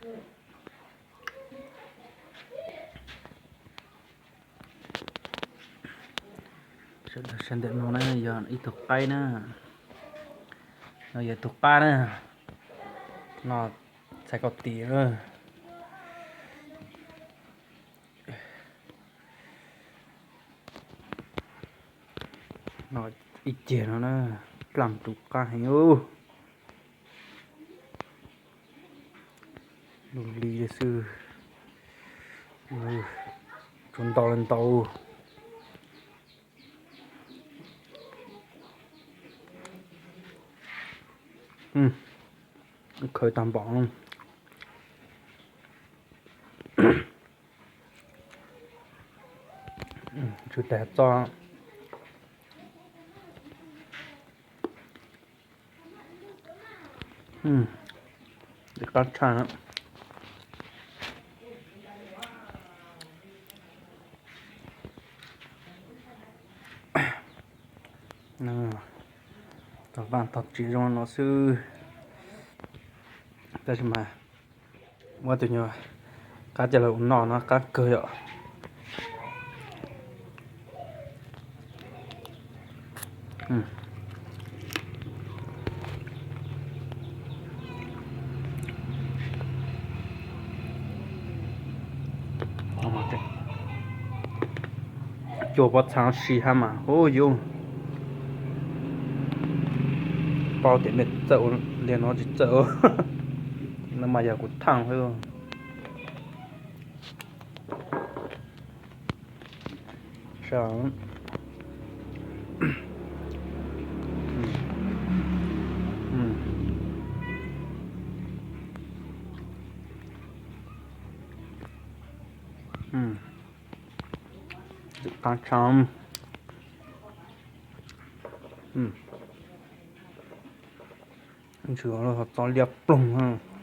Sawv daws saib ntawm no na yog ib tug qaib na, no yog tug qab na, no txhais kaum tim na. No ib ceg no na, plaag tus qab heev ub. Lug li xwb, tsuas ntau li ntau. Khaws tag npaum. Tsw tas txoj. Qab tshaj. Tog vaj tog tsev zoo no xwb, tab sis mas muab tus nyuag qab coj los ua noj no qab kawg yom. Cua pob txha si hab mas hu yuv, paub tias nej txawj ua li no tsis txawj ua, no mas yog kuv thaaj xwb. Qab tshaj. Ntshe ho txob liab ploog.